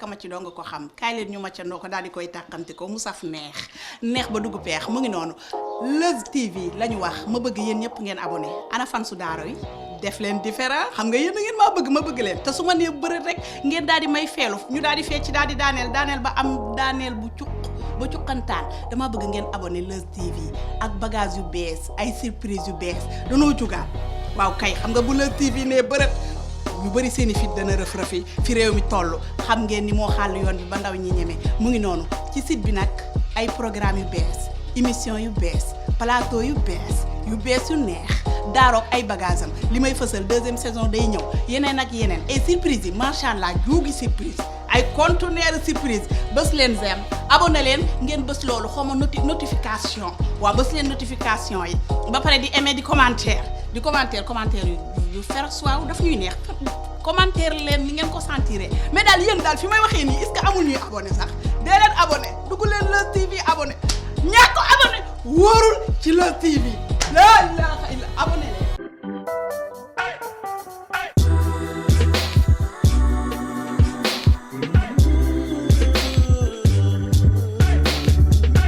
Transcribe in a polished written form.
ma ci doo nga ko xam kaay leen ñu ma ca ndoo ko daal di koy tàqamti ko mu saf neex ba dugg peex mu ngi noonu Leuz TV la ñu wax ma bëgg yéen ñëpp ngeen abonné ana fan su daaro yi def leen différent xam nga yéen a ngeen maa bëgg ma bëgg leen te su ma nee bërët rek ngeen daal di may feelu ñu daal di fecc daal di daaneel ba am daaneel bu ba cuqantaan dama bëgg ngeen abonné Leuz TV ak bagage yu bees ay surprise yu bees danoo jugaat waaw kay xam nga bu Leuz TV nee bërët ñu bëri seen i fit dana rëf-rëfi fi réew mi toll xam ngeen ni moo xàll yoon bi ba ndaw ñi ñeme mu ngi noonu ci site bi nag ay programme yu bees émission yu bees plateau yu bees yu neex daaroog ay bagage am li may fësal deuxième saison day ñëw yeneen ak yeneen et surprise yi macha allah juugi surprise ay conteneur surprise bës leen zem abonné leen ngeen bës loolu xaw ma notification waaw bës leen notification yi ba pare di aimer di commentaire yu féroce waaw daf ñuy neex commentaire leen ni ngeen ko sentiré mais daal yéen daal fi may waxee nii est-ce que amul ñuy abonné sax dee leen abonné dugg leen Leuz TV abonné ñaa ko abonné wóorul ci Leuz TV la